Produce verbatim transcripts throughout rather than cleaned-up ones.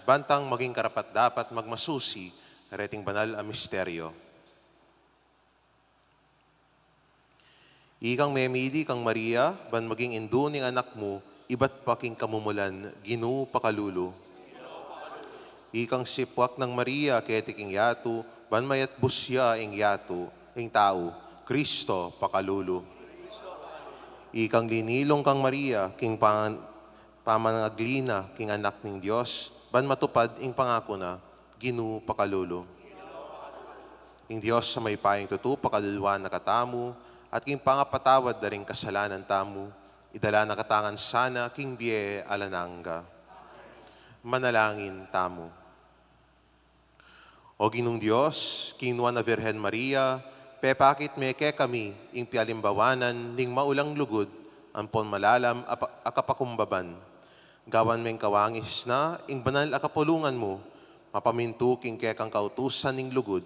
bantang maging karapat-dapat magmasusi kareting banal a misteryo. Ikang memili kang Maria, ban maging indu ning anak mu, ibat pa king kamumulan, Ginu pakalulu. Ikang sipwak nang Maria, keti king yatu, ban mayatbus ya ing yatu, ing tau, Kristo pakalulu. Ikang linilung kang Maria, king pan-, pamanagli na king anak ning Dios, ban matupad ing pangaku na, Ginu pakalulu. Ing Dios a mayupayang tutu, pakaluluan na katamu, at king pangapatawad da ring kasalanan tamu, idala na katamu ngan sana king bie alang angga. Manalangin tamu. O Ginung Dios, king nuan a Virgen Maria, pepakit me kekami ing pialimbawanan ning maulang lugud ampon malalam a pa-, a kapakumbaban. Gawan meng kawangis na ing banal a kapulungan mu, mapamintu king kekang kautusan ning lugud.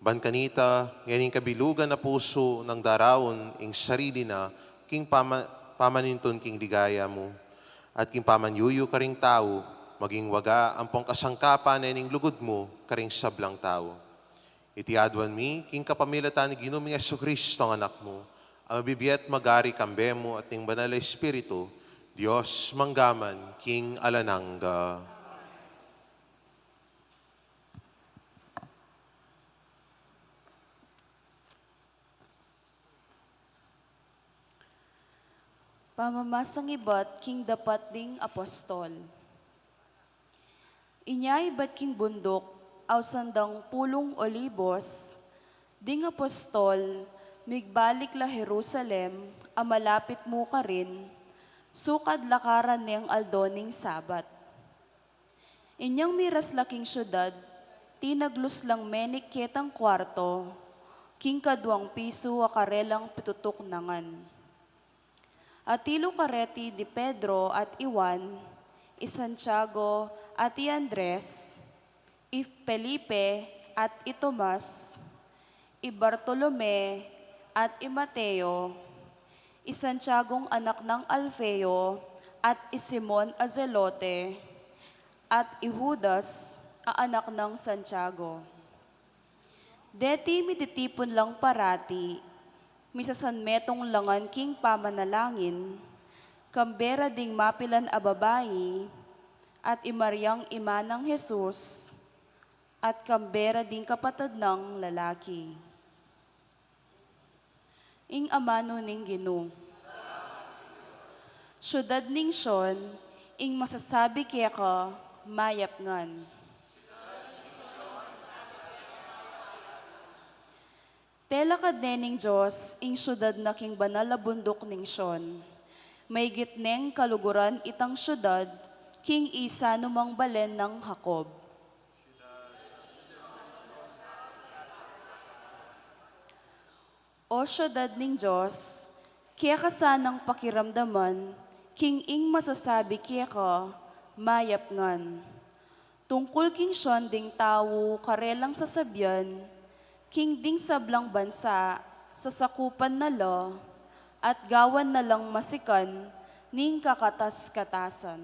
Ban kanita, ngening kabilugan a pusu nang daraun ing sarili na king pama-, pamanintun king ligaya mu, at king pamanyuyu karing tau, maging waga ampong kasangkapan ne ning lugud mu karing sablang tau. Iti aduan mi, king kapamilatan ning Ginu ming Jesucristo, ang Anak mu, a mabibie at magari kambe mu at ning Banal a Espiritu, Dios mangga man king alang angga. Pamamasang ibat king dapat ding apostol. Inya ibat king bunduk, ausan dang pulung Olibos, ding apostol migbalik la Jerusalem a malapit mu karin, sukad lakaran neng aldo ning Sabat. Inyang miras la king siudad, tinaglus lang menik ketang kuarto, king kaduang pisu a karelang pitutuknangan. Atilu kareti di Pedro at i Juan, i Santiago at i Andres, i Felipe at i Tomas, i Bartolome at i Mateo, i Santiagong anak nang Alfeo at i Simon a Zelote, at i Judas a anak nang Santiago. Deti mititipun lang parati, misasanmetung la ngan king pamanalangin, kambe ra ding mapilan a babai, at i Mariang ima nang Jesus, at kambe ra ding kapatad nang lalaki. Ing amanu ning Ginu. Siudad ning Sion, ing masasabi keka, mayap ngan. Telakad ne ning Dios ing siudad na king banal a bunduk ning Sion. Maigit neng kaluguran itang siudad king isa numang balen nang Jacob. O siudad ning Dios, keka sanang pakiramdaman king ing masasabi keka, mayap ngan. Tungkul king Sion ding tau karelang sasabian, king ding sablang bansa sasakupan na la, at gawan na lang masikan ning kakatas-katasan.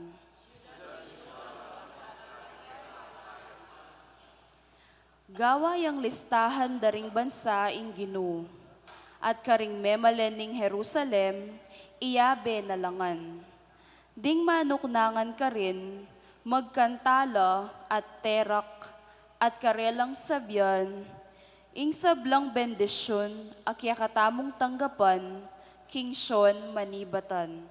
Gawa yang listahan da ring bansa ing Ginu, at karing memalen ning Jerusalem, iyabe na la ngan. Ding manuknangan karin, magkanta la at terak, at karelang sabian, ing sablang bendisyun a kekatamung tanggapan, king Sion manibatan.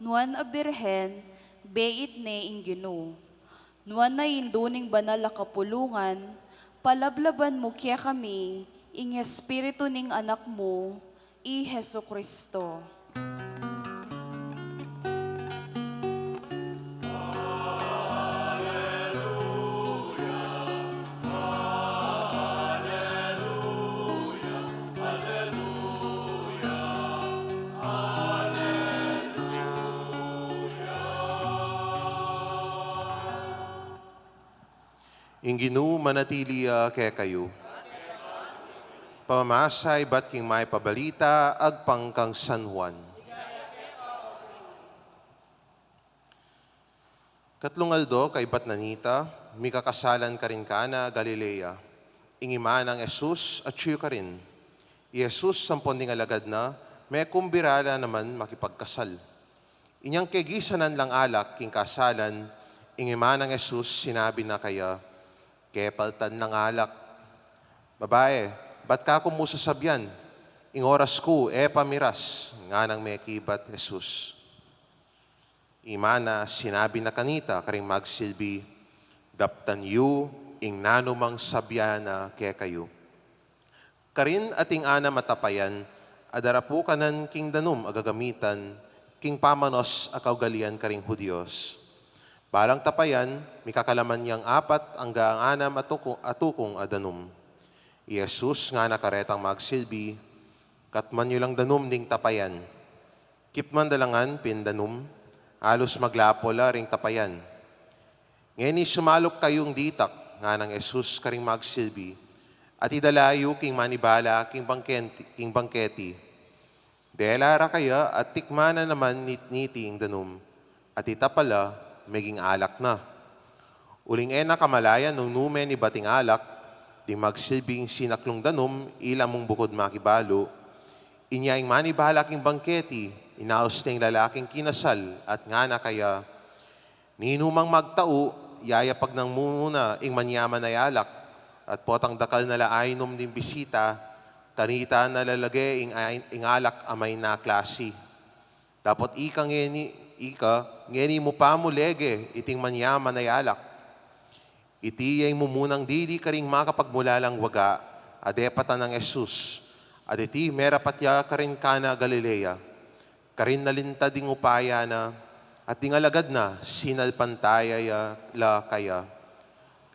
Nuan a Birhen, beit ne ing Ginu. Nuan a indu ning banal a kapulungan, Palablaban mu kekami ing Espiritu ning Anak mu, i Jesucristo. Ing Ginu manatili ya kekayu. Pamamasa ibat king Mayap a Balita agpang kang San Juan. Katlung aldo kaybat na nita, mikakasalan karin Cana, Galilea. Ing ima nang Jesus atyu karin. I Jesus ampon ding alagad na, mekumbira la naman makipagkasal. Inyang kegisanan lang alak king kasalan, ing ima nang Jesus sinabi na kaya, "Kepaltan lang alak." "Babae, bat ka ku mu sasabian? Ing oras ku e pa miras," nganang mekibat Jesus. Ing ima na sinabi na kanita karing magsilbi, "Daptan yu ing nanumang sabian na kekayu." Karin ating anam a tapayan a darapukanan king danum a gagamitan king pamanos a kaugalian karing Hudios. Balang tapayan, mikakalaman yang apat anggang anam a tuku-, a tukung a danum. I Jesus ngana karetang magsilbi, "Katman yu lang danum ding tapayan." Kipman da la ngan pin danum, alus maglapo la ring tapayan. "Ngeni sumalup kayung ditak," nganang Jesus karing magsilbi, "at idala yu king manibala king bangkenti, king bangketi." Dela ra kaya at tikman na naman nit-, niti ing danum, at itapa la, meging alak na. Uling e na kamalayan nung nume ni bating alak, ding magsilbing sinaklung danum, ila mung bukud makibalu. Inya ing manibala king bangketi, inaus ne ing lalaking kinasal, at ngana kaya, "Ninumang magtau, yayapag nang mumuna ing manyaman a alak, at potang dakal na la ainum ding bisita, kanita na la lage ing ai-, ing alak a mayna klasi. Dapot ika ngeni, ika, ngeni mu pa mu lege iting manyaman a alak." Iti ya ing mumunang dili karing makapagmulalang waga a depatan nang Jesus, at iti merapat ya karin Cana Galilea. Karin nalintad ing upaya na, at ding alagad na sinalpantaya ya la kaya.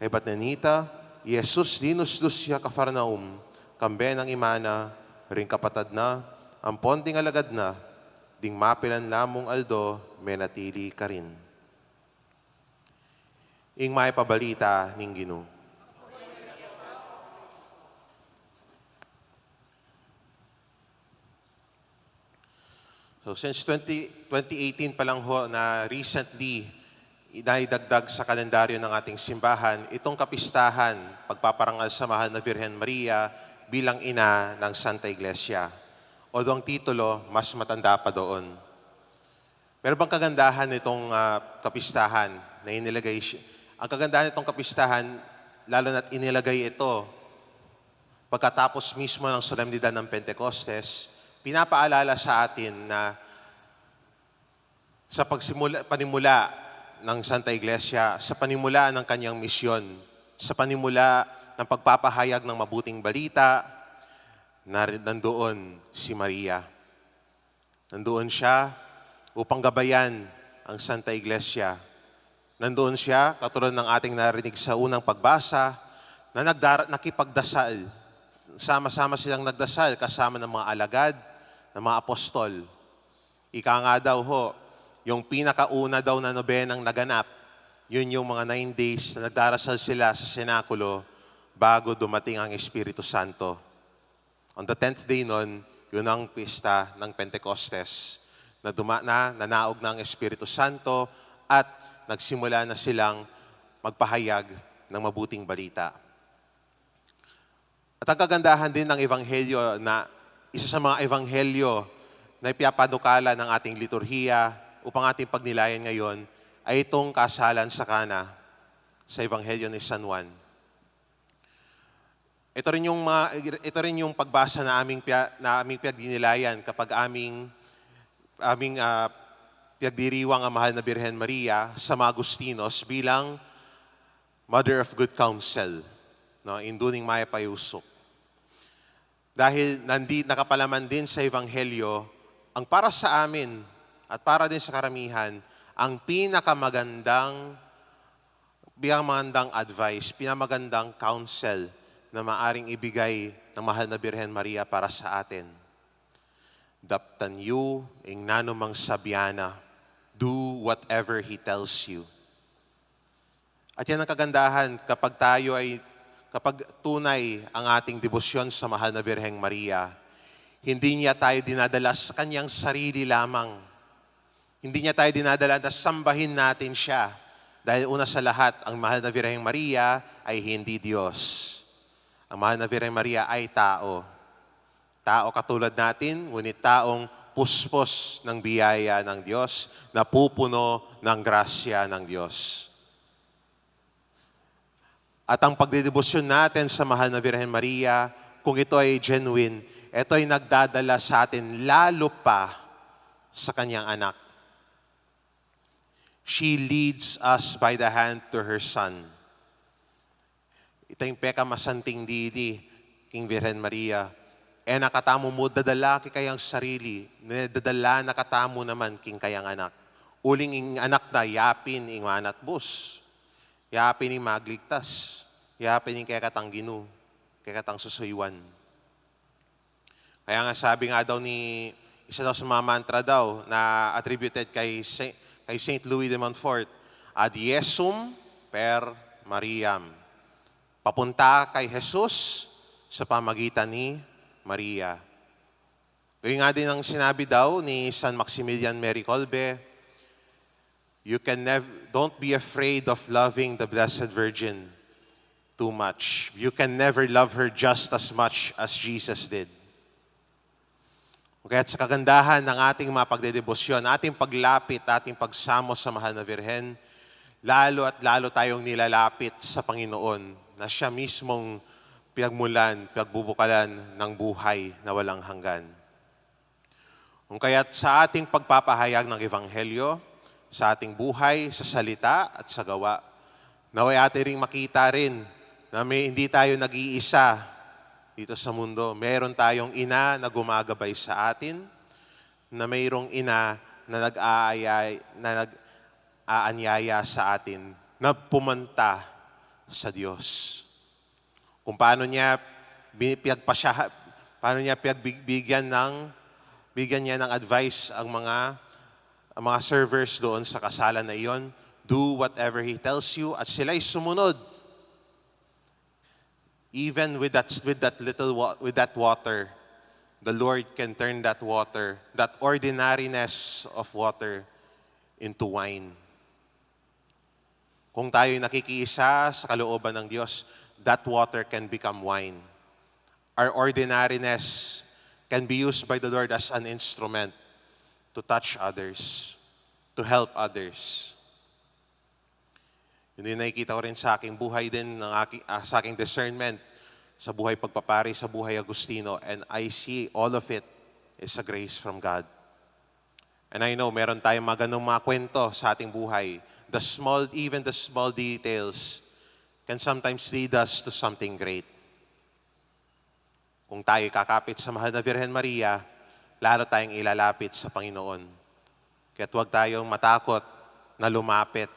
Kaybat na nita, i Jesus linusdus ya Cafarnaum, kambe nang ima na, ring kapatad na, ampon ding alagad na, ding mapilan la mung aldo menatili karin. Ing Mayap a Balita ning Ginu. So, since twenty, twenty eighteen pa lang ho na recently, naidagdag sa kalendaryo ng ating simbahan itong kapistahan, pagpaparangal sa Mahal na Virgen Maria bilang Ina ng Santa Iglesia. Although ang titulo, mas matanda pa doon. Pero bang kagandahan nitong, ah, kapistahan na inilagay siya? Ang kagandahan nitong kapistahan, lalo na't inilagay ito pagkatapos mismo ng solemnidad ng Pentecostes, pinapaalala sa atin na sa pagsimula, panimula ng Santa Iglesia, sa panimula ng kanyang misyon, sa panimula ng pagpapahayag ng mabuting balita, na nandoon si Maria. Nandoon siya upang gabayan ang Santa Iglesia. Nandoon siya, katulad ng ating narinig sa unang pagbasa, na nagdara-, nakipagdasal. Sama-sama silang nagdasal kasama ng mga alagad, ng mga apostol. Ika nga daw ho, yung pinakauna daw na nobenang naganap, yun yung mga nine days na nagdarasal sila sa senakulo bago dumating ang Espiritu Santo. On the tenth day nun, yun ang pista ng Pentecostes, na duma-, na nanaog na ang Espiritu Santo at nagsimula na silang magpahayag ng mabuting balita. At ang kagandahan din ng Ebanghelyo na isa sa mga Ebanghelyo na ipiapanukala ng ating liturhiya upang ating pagnilayan ngayon ay itong kasalan sa Kana sa Ebanghelyo ni San Juan. Ito rin yung mga, ito rin yung pagbasa na aming pia-, na aming piyagdinilayan kapag aming, aming, ah, piyagdiriwang ang Mahal na Birhen Maria sa mga Agustinos bilang Mother of Good Counsel. no, indu ning mayap a usuk. Dahil nandi, nakapalaman din sa Ebanghelyo, ang para sa amin at para din sa karamihan, ang pinakamagandang, pinakamagandang advice, pinakamagandang counsel na maaring ibigay ng mahal na Birhen Maria para sa atin. Daptan yu ing nanumang sabian na. Do whatever he tells you. At yan ang kagandahan kapag tayo ay, kapag tunay ang ating debosyon sa mahal na Birheng Maria, hindi niya tayo dinadala sa kanyang sarili lamang. Hindi niya tayo dinadala na sambahin natin siya. Dahil una sa lahat, ang mahal na Birheng Maria ay hindi Diyos. Ang mahal na Birheng Maria ay tao. Tao katulad natin, ngunit taong puspos ng biyaya ng Diyos, napupuno ng grasya ng Diyos. At ang pagdedebosyon natin sa mahal na Birhen Maria, kung ito ay genuine, ito ay nagdadala sa atin lalo pa sa kanyang anak. She leads us by the hand to her Son. Ita ing pekamasanting dili king Birhen Maria. E na katamu mu dadala king kayang sarili, ne dadala na katamu naman king kayang anak. Uling ing anak na yapin ing manatbus, yapin ing magligtas, yapin ing kekatang Ginu, kekatang susuyuan. Kaya nga sabi nga daw ni, isa daw sa mga mantra daw na attributed kay Sa-, kay Saint Louis de Montfort, "Ad Iesum per Mariam." Papunta kay Jesus sa pamagitan ni Maria. Yun nga din ang sinabi daw ni San Maximilian Mary Kolbe, "You can nev-, don't be afraid of loving the Blessed Virgin too much. You can never love her just as much as Jesus did." Kaya't sa kagandahan ng ating mga pagdedebosyon, ating paglapit, ating pagsamo sa mahal na Birhen, lalo at lalo tayong nilalapit sa Panginoon na siya mismong pinagmulan, pagbubukalan ng buhay na walang hanggan. Kung kaya't sa ating pagpapahayag ng Ebanghelyo, sa ating buhay, sa salita at sa gawa, nawa'y atin ring makita rin na may, hindi tayo nag-iisa dito sa mundo. Meron tayong ina na gumagabay sa atin, na mayroong ina na nag-aayay-, na nag-aanyaya sa atin na pumunta sa Diyos. Kung paano niya bi-, piyagpasya-, paano niya piyagbig-, bigyan ng, bigyan niya ng advice ang mga, ang mga servers doon sa kasalan na iyon. "Do whatever he tells you," at sila'y sumunod. Even with that, with that little wa-, with that water, the Lord can turn that water, that ordinariness of water, into wine. Kung tayo'y nakikiisa sa kalooban ng Diyos, that water can become wine. Our ordinariness can be used by the Lord as an instrument to touch others, to help others. Yun yung nakikita ko rin sa aking buhay din, ng aking, ah, sa aking discernment, sa buhay pagpapari, sa buhay Agustino, and I see all of it is a grace from God. And I know, meron tayong mga ganung mga kwento sa ating buhay. The small, even the small details can sometimes lead us to something great. Kung tayo kakapit sa mahal na Virgen Maria, lalo tayong ilalapit sa Panginoon. Kaya't huwag tayong matakot na lumapit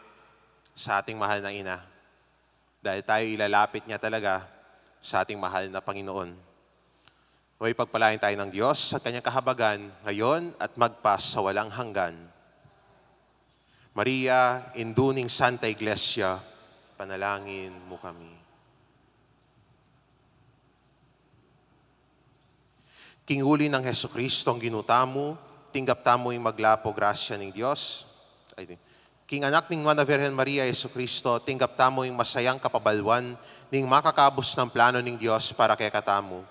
sa ating mahal na ina. Dahil tayo ilalapit niya talaga sa ating mahal na Panginoon. Nawa'y pagpalain tayo ng Diyos at kanyang kahabagan ngayon at magpa sa walang hanggan. Maria, Indu ning Santa Iglesia, panalangin mu kami. King uli nang Jesucristo, ang Ginu tamu, tinggap tamu ing maglapo grasya ning Dios. Ay, di. King anak ning Nuan a Virgen Maria, Jesucristo, tinggap tamu ing masayang kapabalwan ning makakabus nang plano ning Dios para kekatamu.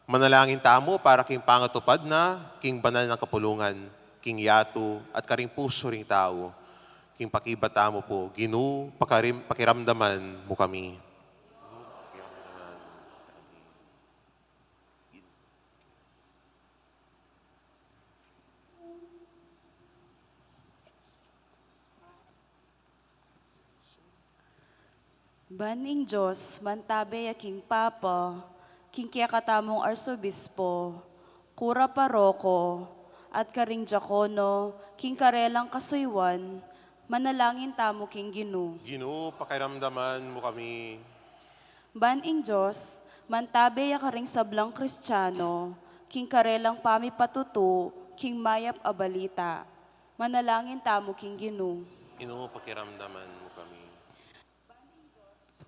Manalangin tamu para king pangatupad na king banal nang kapulungan, king yatu at karing pusu ring tau, king pakibat tamu pu, Ginu, pakarim-, pakiramdaman mu kami. Ban ing Dios mantabe ya king Papa, king kekatamung Arsobispo, Kura Paroko, at karing diakono, king karelang kasuyuan, manalangin tamu king Ginu. Ginu, pakiramdaman mu kami. Ban ing Dios mantabe ya karing sablang Kristiano, king karelang pamipatutu king mayap a balita, manalangin tamu king Ginu. Ginu, pakiramdaman mu kami.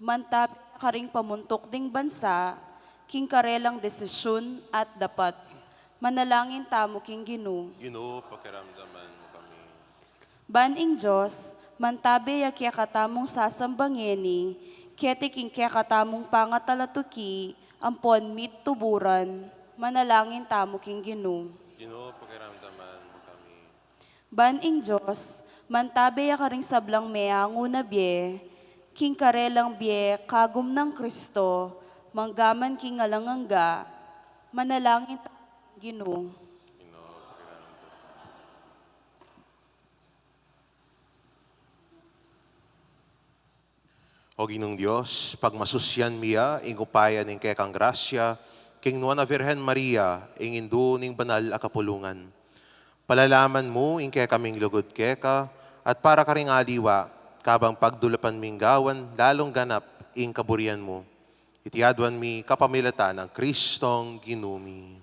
Mantabe ya karing pamuntuk ding bansa, king karelang desisyun at dapat, manalangin tamu king Ginu. Ginu, pakiramdaman mu kami. Ban ing Dios mantabe ya kekatamung sasamba ngeni, keti king kekatamung pangatalatuki ampon mituburan, manalangin tamu king Ginu. Ginu, pakiramdaman mu kami. Ban ing Dios mantabe ya karing sablang meangu na bie, king karelang bie kagum nang Kristo, manggaman king alang angga, manalangin tamu king Ginu. O Ginung Dios, pagmasusyan mi ya ing upaya ning kekang grasya, king Nuan a Virgen Maria, ing indu ning banal a kapulungan. Palalaman mu ing kekaming lugud keka, at para karing aliwa, kabang pagdulapan ming gawan lalung ganap ing kaburian mu. Iti aduan mi kapamilatan nang Kristong Ginu mi.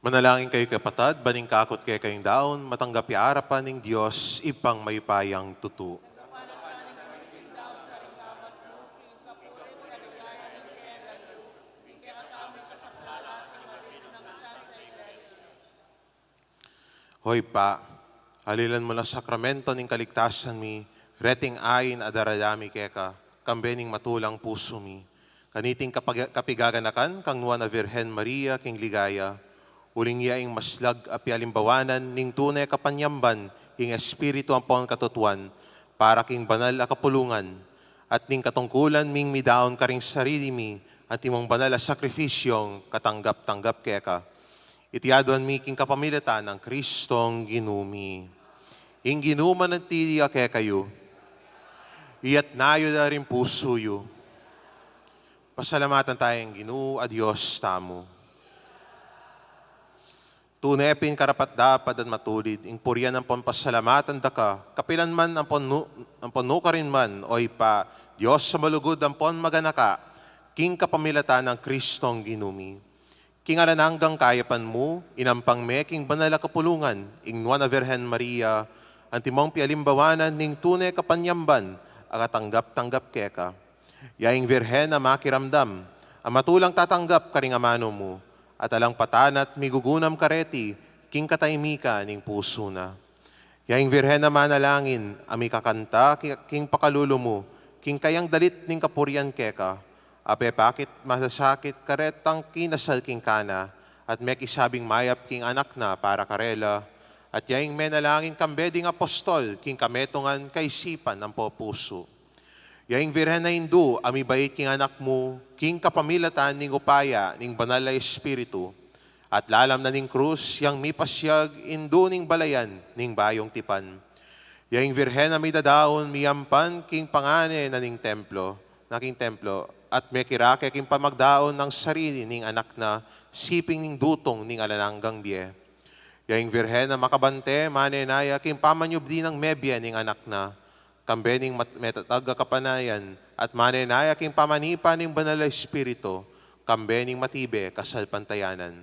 Manalangin kayu, kapatad, ban ing kakut kekayung daun matanggap ya arapan ning Dios Ibpang mayupayang tutu. O Ibpa, alilan mu la ing sakramento ning kaligtasan mi, reting ain a darala mi keka, kambe ning matulang pusu mi. Kaniting kapag-, kapigaganakan kang Nuan a Virgen Maria king ligaya, uling ya ing maslag a pialimbawanan ning tune kapanyamban king Espiritu ampon katutuan, para king banal a kapulungan, at ning katungkulan ming midaun karing sarili mi, antimong banal a sakrifisyong katanggap-tanggap keka. Iti aduan mi king kapamilatan nang Kristong Ginu mi. Ing Ginu manatili ya kekayu. Iyatas yu la ring pusu yu. Pasalamatan taya ing Ginu a Dios tamu. Tune pin karapat-dapat at matulid ing purian ampon pasalamatan da ka, kapilan man ampon nu-, ampon nukarin man, o Ibpa, Dios a malugud ampon maganaka, king kapamilatan nang Kristong Ginu mi. King alang anggang kayapan mu, inampang me king banal a kapulungan ing Nuan a Virgen Maria, antimong pialimbawanan ning tune kapanyamban a katanggap-tanggap keka. Ya ing Virgen a makiramdam a matulang tatanggap karing amanu mu, at alang patanat migugunam kareti king kataimikan ning pusu na. Ya ing Virgen a manalangin a mikakanta ki-, king pakalulu mu, king kayang dalit ning kapurian keka, a pepakit masasakit karetang kinasal king Cana, at mekisabing mayap king anak na para karela, at ya ing menalangin kambe ding apostol king kametungan, kaisipan, ampo pusu. Ya ing Virgen a Indu a mibait king anak mu, king kapamilatan ning upaya ning Banal a Espiritu, at lalam na ning krus yang mipasyag, Indu ning balayan ning bayung tipan. Ya ing Virgen a midadaun miyampan king pangane na ning templo, na king templo, at mekirake king pamagdaun nang sarili ning anak na, siping ning dutung ning alang anggang bie. Ya ing Virgen a makabante, mane na ya king pamanyubli nang mebie ning anak na, kambe ning mat-, metatag a kapanayan, at mane na ya king pamanipa ning Banal a Espiritu, kambe ning matibe kasalpantayanan.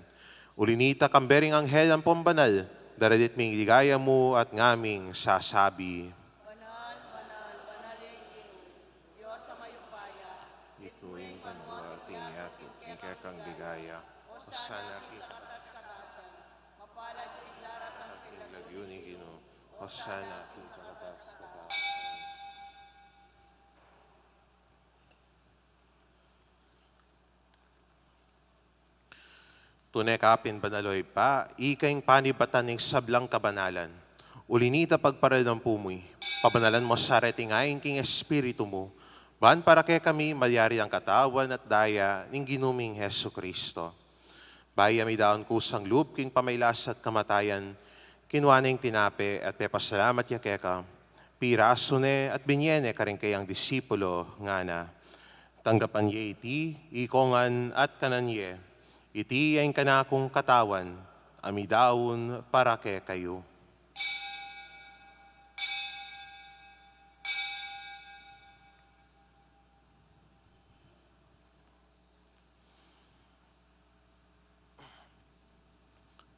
Uli nita, kambe ring anghel ampon banal, daralit ming ligaya mu at ngaming sasabi: Banal, banal, banal ya ing Ginu, Dios a mayupaya. Mitmu ing banua at ing yatu king kekang ligaya. Hosana king kakatas-katasan. Mapalad ya ing daratang king lagyu ning Ginu. Hosana king kakatas-katasan. Tune ka pin banal, o Ibpa, ika ing panibatan ning sablang kabanalan. Uli nita, pagparaldan mu mi, pabanalan mu sa reting ain king Espiritu mu, ban para kekami malyari dang katawan at daya ning Ginu ming Jesucristo. Bayu ya midaun kusang lub king pamailas at kamatayan, kinua ne ing tinape at pepasalamat ya keka, pirasu ne at binye ne karing kayang disipulo, ngana: Tanggapan ye iti, ikongan at kanan ye. Iti ya ing kanakung katawan a midaun para kekayu.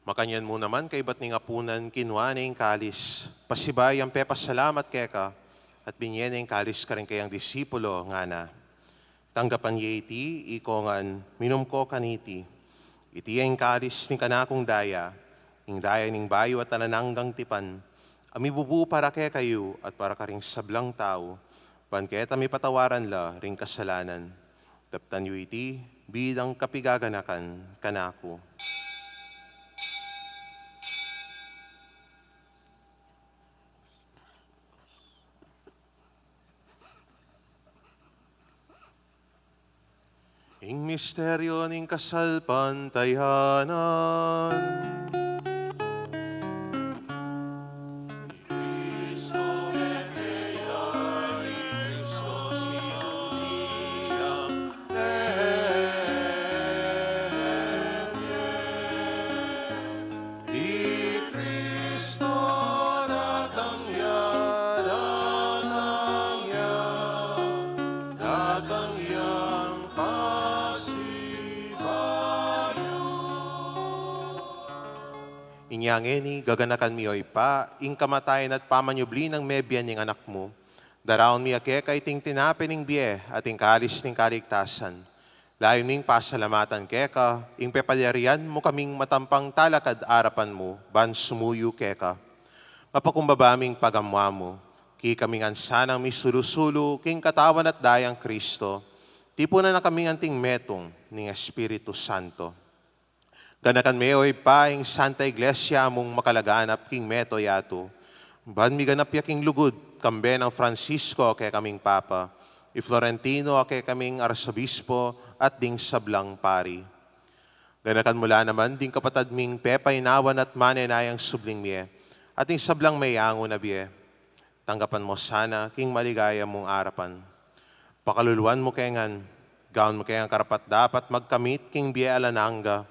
Makanyan mu naman, kaibat ning apunan, kinua ne ing kalis, pasibayu yang pepasalamat keka, at binye ne ing kalis karing kayang disipulo, ngana: Tanggapan ye iti, ikongan, minum ko kaniti. Iti ya ing kalis ning kanakung daya, ing daya ning bayu at alang anggang tipan, a mibubu para kekayu at para karing sablang tau, ban keta mipatawaran la ring kasalanan. Daptan yu iti bilang kapigaganakan kanaku. Ing misteryu ning kasalpantayanan. I Kristo datang ya, datang ya, datang yang pasibayu. Inya ngeni, gaganakan mi, o Ibpa, ing kamatayan at pamanyubli nang mebie ning Anak mu. Daraun mi keka iting tinape ning bie at ing kalis ning kaligtasan. Layun ming pasalamatan keka ing pepalyarian mu kaming matampang talakad arapan mu, ban sumuyu keka. Mapakumbaba ming pagamua mu, kekami ngan sanang misulu-sulu king katawan at dayang Kristo, tipunan na kaming anting metung ning Espiritu Santo. Ganakan me, o Ibpa, ing Santa Iglesia mung makalaganap king mabilug a yatu, ban miganap ya king lugud, kambe nang Francisco a kekaming Papa, i Florentino a kekaming Arsobispo, at ding sablang pari. Ganakan mu la naman ding kapatad ming pepainawan at manenayang subling mie, at ing sablang meyangu na bie. Tanggapan mu sana king maligaya mung arapan. Pakaluluan mu ke ngan, gawan mu ke ngan karapat-dapat magkamit king bie alang angga,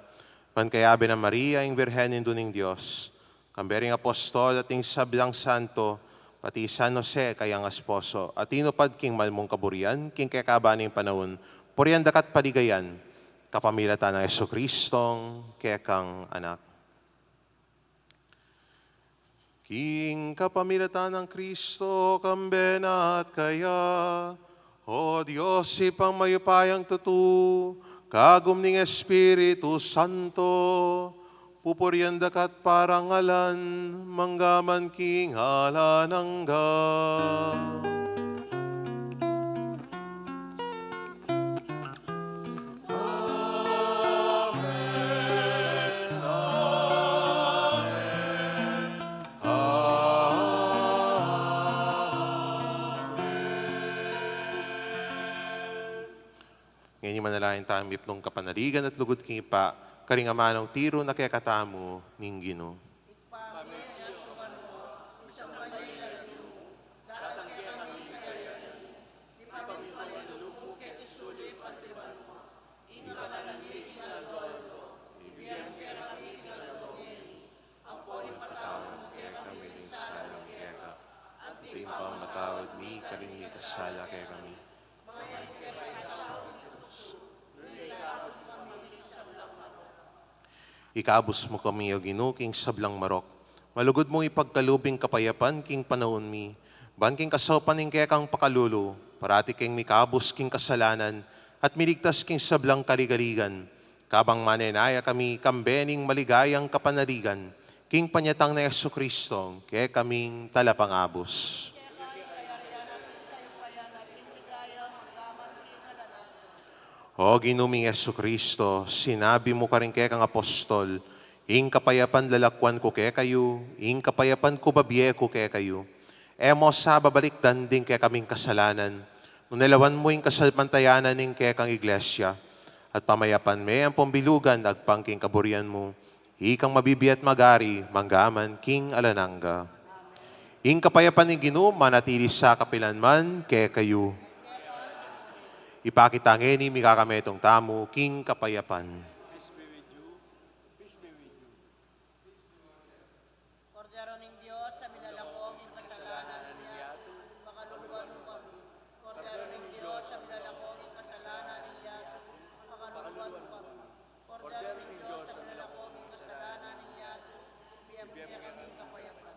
ban kayabe nang Maria, ing Birhen Indu ning Dios, kambe ring apostol at ing sablang santo, pati San Jose kayang esposo, a tinupad king mal mung kaburian king kekaban ning panaun, purian da ka at paligayan, kapamilatan nang Jesucristong kekang Anak. King kapamilatan nang Kristo, kambe na at kaya, O Dios, Ibpang mayupayang tutu, kagum ning Espiritu Santo, pupurian da ka at parangalan, mangga man king alang angga. Amen. Amen. Amen. Ngeni manalangin tamu miplung kapanaligan at lugud king Ibpa, karing amanung tiru na kekatamu ning Ginu. Ampon ipatawad mu kekami ding sala mi keka, anti ing pamamatawad mi karing mikasala kekami. Ikabus mu kami, O Ginu, king sablang marok. Malugud mung ipagkalub ing kapayapan king panaun mi, ban king kasaupan ning kekang pakalulu, parati keng mikabus king kasalanan, at miligtas king sablang kaligaligan. Kabang manenaya kami kambe ning maligayang kapanaligan, king panyatang nang Jesucristo, kekaming Talapangabus. O Ginu ming Jesucristo, sinabi mu karing kekang apostol, ing kapayapan lalakwan ku kekayu, ing kapayapan ku babie ku kekayu. E mu sa babalikdan ding kekaming kasalanan, nune lawan mu ing kasalpantayanan ning kekang Iglesia, at pamayapan me ampon bilugan agpang king kaburian mu, ikang mabibie at magari mangga man king alang angga. Ing kapayapan ning Ginu manatili sa kapilan man kekayu. Ipakit ta ngeni ing mikakametung tamu king kapayapan. Kordero ning Dios, a milalako king kasalanan ning yatu, pakaluluan mu kami. Kordero ning Dios, a milalako king kasalanan ning yatu, pakaluluan mu kami. Kordero ning Dios, a milalako king kasalanan ning yatu, ibie mu kami ing kapayapan.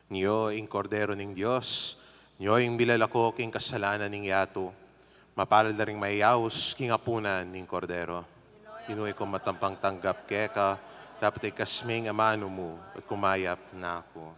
Nyo ing Kordero ning Dios, nyo ing milalako king kasalanan ning yatu. Mapalad la ring mayayaus king apunan ning Kordero. Ginu, e ku matampang tanggap keka, dapot ikasme ing amanu mu, at kumayap na ku.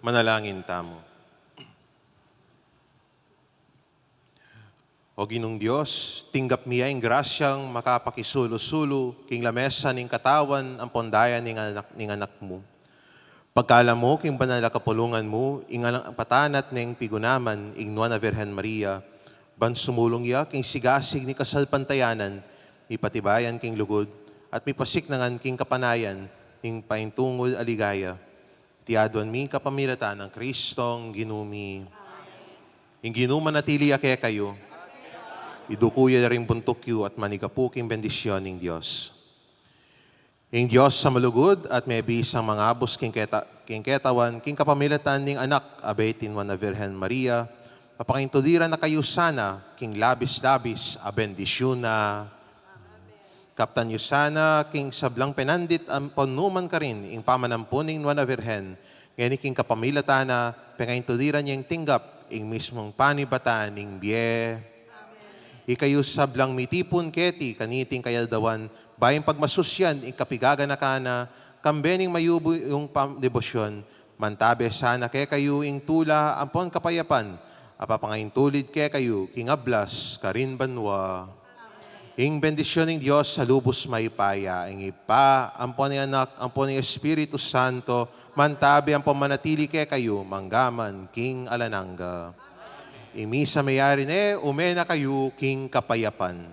Manalangin tamu. O Ginung Dios, tinggap mi ya ing grasyang makapakisulu-sulu king lamesa ning katawan ampon daya ning anak, ning anak mu. Pagkalub mu king banal a kapulungan mu, ing alang patanat neng pigunaman, ing Nuan a Virgen Maria, ban sumulung ya king sigasig ning kasalpantayanan, mipatibayan king lugud, at mipasiknangan king kapanayan ning paintungud a ligaya. Iti aduan mi kapamilatan nang Kristong Ginu mi. Ing Ginu manatili ya kekayu. Iduku ya ring buntuk yu at manigapu king bendisyon ning Dios. Ing Dios a malugud at mebisang mangabus king keta-, king ketawan, king kapamilatan ning Anak a beting Nuan a Virgen Maria, papangaintulid na kayu sana king labis-labis a bendisyun na. Kaptan yu sana king sablang penandit ampon nukarin ing pamanampun ning Nuan a Virgen, ngeni king kapamilatan na, pengaintuliran yeng tinggap ing mismung panibatan ning bie. Ikayu sablang mitipun keti kaniting kayaldawan, bayu pagmasusyan ing kapigaganakan na, kambe ning mayubu yung pam-, debosyon, mantabe sana kekayu ing tula ampon kapayapan, a papangaintulid kekayu king ablas karin banua. Ing bendisyon ning Dios a lubus mayupaya, ing Ibpa, ampon ing Anak, ampon ing Espiritu Santo, mantabe ampon manatili kekayu, mangga man king alang angga. Ing misa meyari ne, ume na kayu king kapayapan.